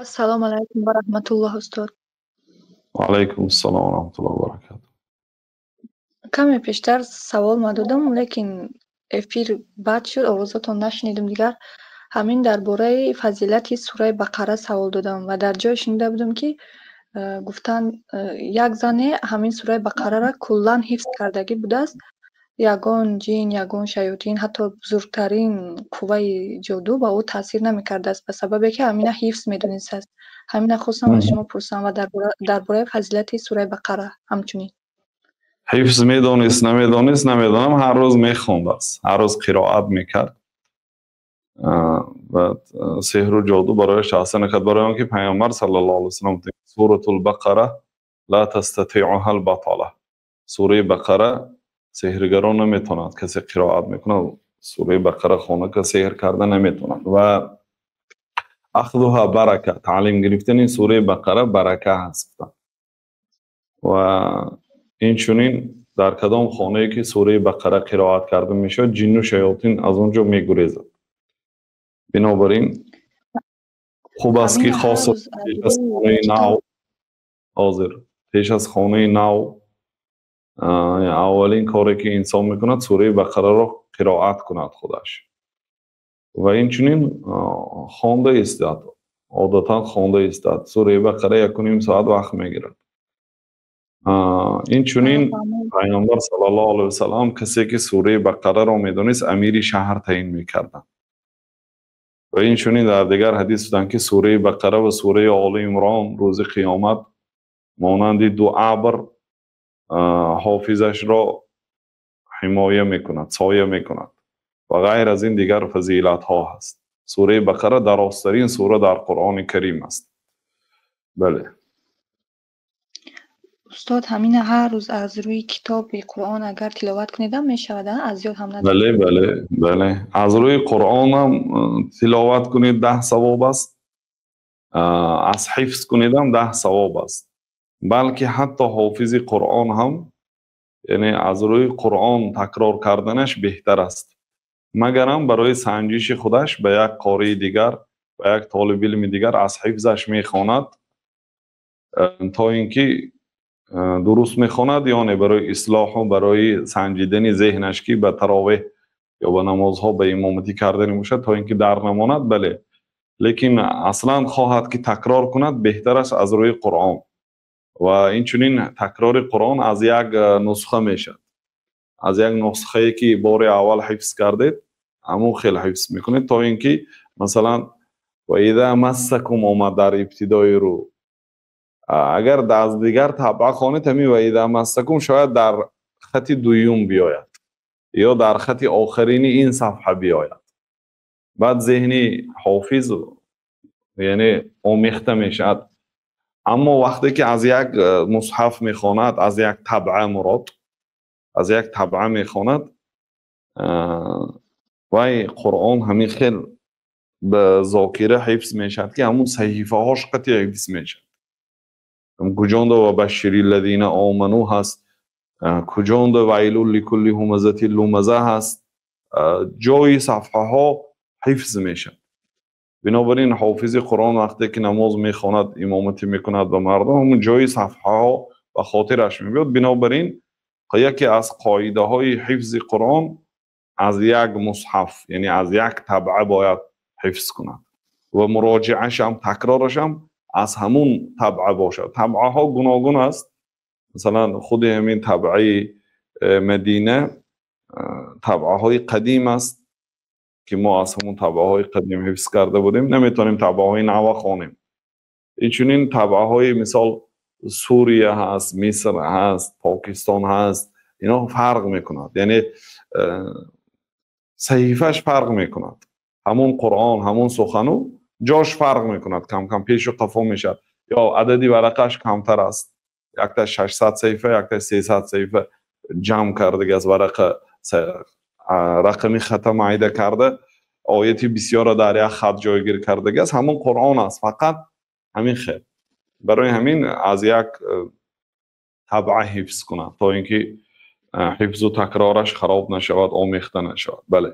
Ассалому алайкум ва раҳматуллоҳ, устод. Ва алайкум ассалом ва раҳматуллоҳи ва баракатуҳ. Каме пештар савол ма додам, лекин эфир бад шуд, овозатон нашунидам дигар. Ҳамин дар бораи фазилати сураи Бақара савол додам ва дар ҷое шунида будам, ки гуфтанд, як зане ҳамин сураи Бақараро куллан ҳифз кардагӣ будааст. Ягон ҷин, ягон шаётин, ҳатто бузургтарин қувваи ҷоду ба ӯ таъсир намекардааст, ба сабабе ки ҳамина ҳифз медонистааст. Ҳамина хостам аз шумо пурсам ва дар бораи фазилати сураи Бақара ҳамчунин. Ҳифз медонист, намедонист, намедонам, ҳар рӯз мехондааст, ҳар рӯз қироат мекард. Баъд сеҳру ҷоду барояш таъсир накард, барои он ки Паёмбар саллаллоҳу алайҳи васаллам: «Суратул Бақара ла тастатиъуҳал батала». Сураи Бақара сеҳргарон наметавонад. Касе қироат мекунад, сураи Бақара хона, ка сеҳр карда наметавонад. Ва ахзуҳа барака, таълим гирифтани сураи Бақара барака ҳаст. Ва инчунин дар кадом хонае ки сураи Бақара қироат карда мешавад, ҷинну шаётин аз он ҷо мегурезад. Бинобар ин хуб аст, ки хос пеш аз хонаи нав, ҳозир пеш аз хонаи нав, аввалин коре ки инсон мекунад, сураи Бақараро қироат кунад худаш ва инчунин хонда истад, одатан хонда истад. Сураи Бақара 1,5 соат вақт мегирад. Инчунин Паёмбар саллаллоҳу алайҳи васаллам касе ки сураи Бақараро медонист, амири шаҳр таъин мекарданд. Ва инчунин дар дигар ҳадис буданд, ки сураи Бақара ва сураи Оли Имрон рӯзи қиёмат монанди ду абр ҳофизашро ҳимоя мекунад, соя мекунад. Ва ғайр аз ин дигар фазилатҳо ҳаст. Сураи Бақара дарозтарин сура дар Қуръони Карим аст, бале. Устод, ҳамина ҳар рӯз аз рӯи китоби Қуръон агар тиловат кунедам, мешавад, аз ёд ҳам? Бале, аз рӯи Қуръонам тиловат кунед, 10 савоб аст, аз ҳифз кунедам, 10 савоб аст. Балки ҳатто ҳофизи Қуръон ҳам, яъне аз рӯи Қуръон такрор карданаш беҳтар аст, магарам барои санҷиши худаш ба як қории дигар, ба як толиби илми дигар аз ҳифзаш мехонад, то ин ки дуруст мехонад ё не, барои ислоҳу барои санҷидани зеҳнаш, ки ба таровеҳ ё ба намозҳо ба имоматӣ кардани бошад, то ин ки дар намонад, бале. Лекин аслан хоҳад ки такрор кунад, беҳтар аст аз рӯи Қуръон. Ва инчунин такрори Қуръон аз як нусха мешавад. Аз як нусхае ки бори аввал ҳифз кардед, ҳамон хел ҳифз мекунед, то ин ки масалан «ва иза массакум» омад дар ибтидои рӯ, агар аз дигар табъа хонед, ҳамин «ва иза массакум» шояд дар хати дуюм биёяд ё дар хати охирини ин сафҳа биёяд. Баъд зеҳни ҳофиз, яъне, омехта мешавад. Аммо вақте ки аз як мусҳаф мехонад, аз як табъа, мурод аз як табъа мехонад, вай Қуръон ҳамин хел ба зокира ҳифз мешавад, ки ҳамун саҳифаҳош қатъи ҳифз мешавад, куҷонда «ва башшири ллазина оману» ҳаст, куҷонда «вайлун ликулли ҳумазатин лумаза» ҳаст, ҷои сафҳаҳо ҳифз мешавад. Бинобар ин ҳофизи Қуръон вақте ки намоз мехонад, имоматӣ мекунад ба мардум, ҳамун ҷои сафҳаҳо ба хотираш мебиёд. Бинобар ин яке аз қоидаҳои ҳифзи Қуръон аз як мусҳаф, яъне аз як табъа бояд ҳифз кунад ва муроҷиашам, такрорашам аз ҳамун табъа бошад. Табъаҳо гуногун аст. Масалан, худи ҳамин табъаи Мадина табъаҳои қадим аст, ки мо аз ҳамун табъаҳои қадим ҳифз карда будем, наметавонем табъаҳои нава хонем. Инчунин табъаҳои, мисол, Сурия ҳаст, Миср ҳаст, Покистон ҳаст, ино фарқ мекунад, яъне саҳифаш фарқ мекунад. Ҳамун Қуръон, ҳамун сухану ҷош фарқ мекунад, кам-кам пешу қафо мешавад ё адади варақаш камтар аст, якта 600 саҳифа, якта 300 саҳифа ҷамъ кардаги аз варақа, рақами хата майда карда, ояти бисёрро дар як хат ҷойгир кардаги аст. Ҳамун Қуръон аст, фақат ҳамин хел. Барои ҳамин аз як табъа ҳифз кунад, то ин ки ҳифзу такрораш хароб нашавад, омехта нашавад, бале.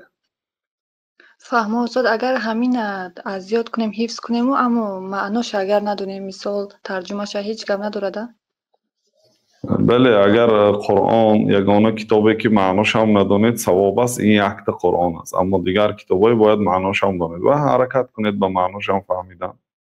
Фаҳмо, устод, агар ҳамина аз ёд кунем, ҳифз кунему, аммо маъноша агар надонем, мисол, тарҷумаша, ҳеҷ гап надорад, а? Бале, агар Қуръон ягона китобе, ки маъношам надонед, савоб аст, ин якта Қуръон аст. Аммо дигар китобҳое бояд маъношам донед ва ҳаракат кунед ба маъношам фаҳмидан.